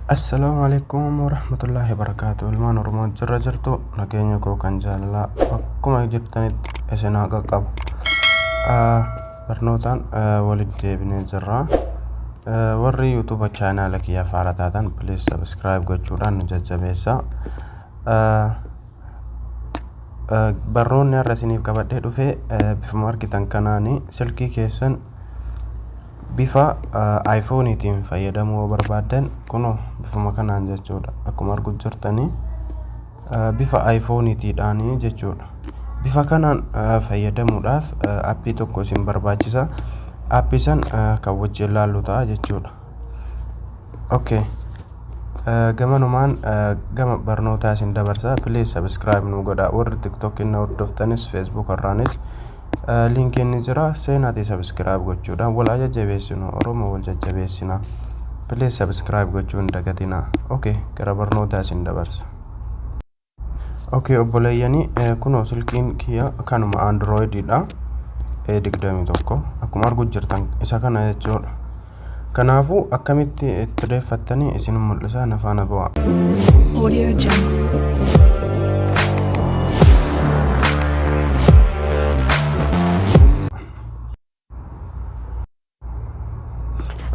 Assalaamu alaikum warahmatullaahi wabarakaatu. Ilmaan Oromoo jirra jirtu, nageenya koo kan jaalalaa bakkuma jirtanitti isin haa qaqqabu. Barnootaan walitti deebinee jirra. Warri YouTube chaanaala kiyya faara taatan, please subscribe gochuudhaan nu jajjabeessa. Barnoonni har'a isiniif qabadhee dhufe bifuma argitan kanaani silkii keessan bifa iPhone'iitiin fayyadamuu yoo barbaaddan, kunoo bifuma kanaan jechuudha. Akkuma argu jirtanii bifa iPhone'iitiidhaanii jechuudha. Bifa kanaan fayyadamuudhaaf aappii tokko isin barbaachisa. Aappii san kan wajjin laallu ta'a jechuudha. Okay. Gamanumaan gama barnootaa isin dabarsa. Please subscribe nu godha. Warri TikTok na hordoftanis, Facebook irraanis liinkiin ni jira. Seenaatii subscribe gochuudhaan wal jajjabeessinu. Oromoo wal jajjabeessina. Please subscribe gochuu hin dagatina. Okay, gara barnootaa isin dabarsa. Okay, obboleeyyanii, kunoo silkiin kiyya kanuma Androididha. A21 akkuma argu jirtan isa kana jechuudha. Kanaafuu akkamitti itti odeeffattanii isin mul'isa, na faana bu'aa. Audio Jungle.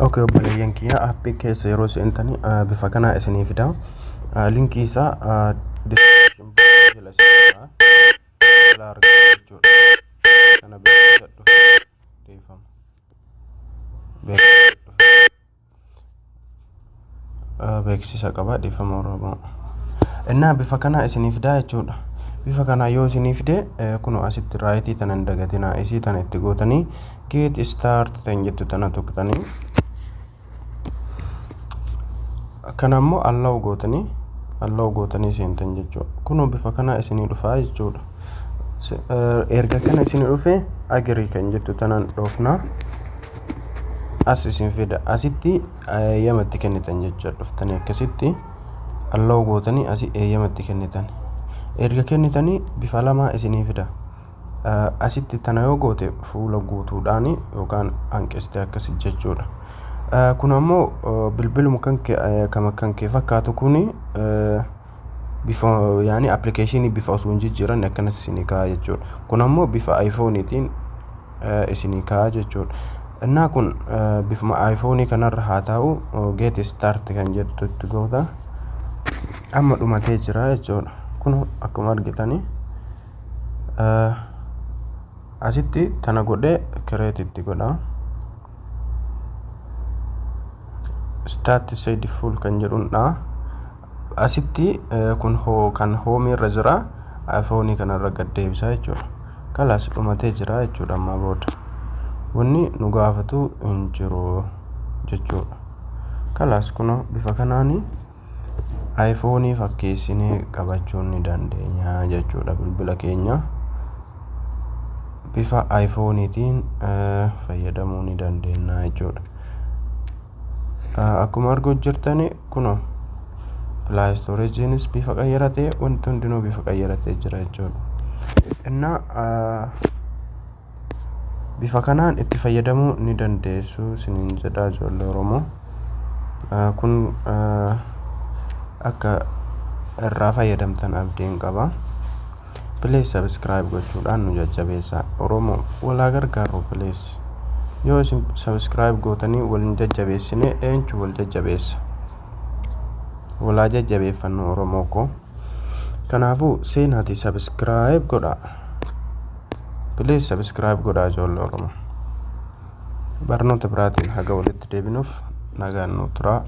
Okay, obboleeyyan kiyya, aappii keessa yeroo seentanii bifa kanaa isinii fida. Linkii isaa description box jala isinii ka'a. Jala argatu jechuudha. Kana beeksisa dhufe, dhiifama. Beeksisa dhufe. Beeksisa qaba, dhiifama Oromoo. Innaa bifa kanaa isinii fidaa jechuudha. Bifa kanaa yoo isinii fide, kunoo asitti right tana hin dagatinaa, isii tana itti gootanii "get start" tan jettu tana tuqxanii, kana immoo allow gootanii seentan jechuudha. Kunoo bifa kanaa isinii dhufaa jechuudha. Erga kana isinii dhufe, "agree" kan jettu tanaan dhoofnaa. As isin fida, asitti eeyyamatti kennitan jechuudha. Dhuftanii akkasitti allow gootanii asii eeyyamatti kennitan. Erga kennitanii bifa lamaa isinii fida. Asitti tana yoo goote fuula guutuudhaan yookaan hanqiste akkasi jechuudha. Kun ammoo bilbiluma kan kee kama kan kee fakkaatu kuni bifa yaani appilikeeshinii bifa osoo hin jijjiiranne akkanas isinii ka'a jechuudha. Kun ammoo bifa iPhone'iitiin isinii ka'a jechuudha. Innaa kun bifuma iPhone'ii kanarra haa ta'u, "get start" kan jettu itti goota. Amma dhumatee jira jechuudha. Kun akkuma argitanii asitti tana godhee create itti godha. "Start said full" kan jedhudha. Asitti kun hoo kan home irra jira. iPhone kanarra gad deebisa jechuudha. Kalaas, dhumatee jira jechuudha ammaa booda. Wanni nu gaafatu hin jiru jechuudha. Kalaas, kunoo bifa kanaani iPhone fakkeessinee qabachuu ni dandeenya jechuudha. Bilbila keenya bifa iPhone'iitiin fayyadamuu ni dandeenya jechuudha. Akkuma arguu jirtani, kunoo Play Storage'iinis bifa qayyaratee, wanti hundinuu bifa qayyaratee jira jechuudha. Innaa bifa kanaan itti fayyadamuu ni dandeessu isiniin jedha, ijoollee Oromoo. Kun akka irraa fayyadamtan abdiin qaba. Please subscribe gochuudhaan nu jajjabeessaa. Oromoo walaa gargaaru, please. Yoo isin subscribe gootanii wal hin jajjabeessine, eenyu wal jajjabeessa? Walaa jajjabeeffannu, Oromoo koo. Kanaafuu seenaatii subscribe godhaa. Please subscribe godhaa, ijoollee Oromoo. Barnoota biraatiin haga walitti deebinuuf nagaan nu turaa.